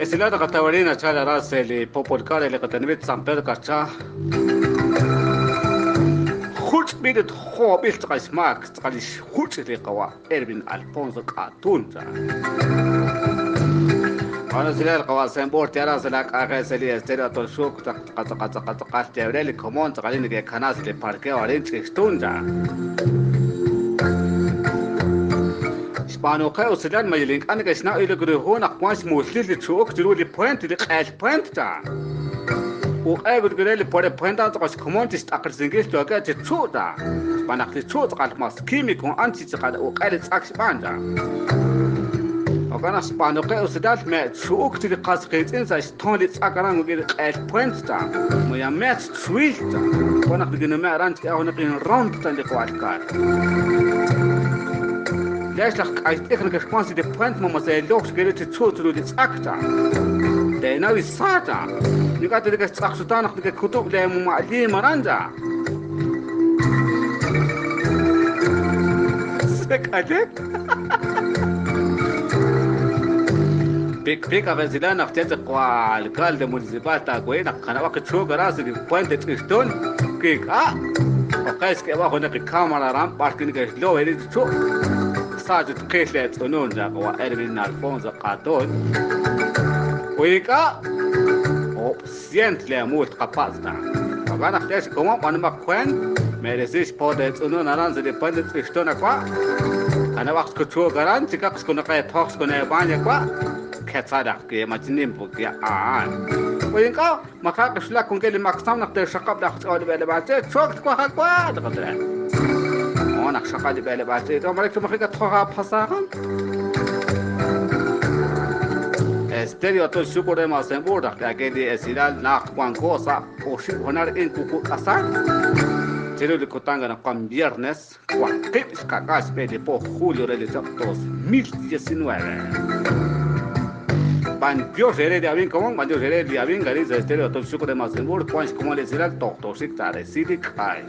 Esilal qatawarina chala ras li popolkar li qatanimit San Pedro Carchá. Juch b'irit joob'il tz'aqal xmaak tz'aqal juch li qawa Erwin Alfonso K'atun. Bueno, silal qawa Sembur tiara se la k'aje se li estéreo Tolxuk tz'aqal tz'aqal tz'aqal tz'aqal tebrel komon tz'aqal ni kanas li parqueo arin ch'ixtun ja. Xb'aanuqe usilal mayilink'an k'exna ilukruju naq wan xmuslil li chu'uk chiru li puente li q'eel puente ta. Uq'e gutgure li pore puente tz'aqal xkomon chixt'aqilsinkil yoke chi chu' ta. Xb'aan naq li chu' tz'aqal mas químico an chi tz'aqal uq'e li tz'ak xb'aan ta. Okan naq xb'aanuqe usilal me chu'uk chi li qas qiitz'in sa' xton li tz'ak aran li q'eel puente ta. Moyamet chuil ta. Wan naq likinume aran chik'e jun inront ta li qwalkar. Lex laj k'ayt'ij nakexwan si de puente mamaseeloj xkere chi chu' chiru li tz'ak ta. Teenaw isata. Nik'ate nikex tz'aq naq nikekutub' le muma'li maranja. Sek'alek. Pik pik a veces naq che qwa alcalde municipal ta kwe naq kanab'aq chu garas li puente ch'ixtun kik a oqes ke bajo ne cámara ram parque ni ke lo eri chu sa chu tqil le tz'unun ja qwa Erwin Alfonso Qatun Uika o sient le mult qapazta Pagana tesh como panuma kwen meresis pode tz'unun aran se de puente ch'ixtun akwa kanab'aq chu garan chikaq xkunaqe thoq xkune baña kwa quetzalaq ke machinim porque ah Uinka maka qishlak kun keli maksam naq te shaqab laq ch'ol bele bache chok kwa kwa tqadra Onak shaqal bele bache to marek maka thoqa phasagan Estéreo to shukure masembur que aquel esilal naq Juan cosa o honar en kuku asar Chelo de kutanga na Juan viernes Juan kakash bele po julio del 2019 Ban Dios de abin como ban Dios de abin gariz estéreo to shukure masembur Juan como le será to to sik tare sidik ai.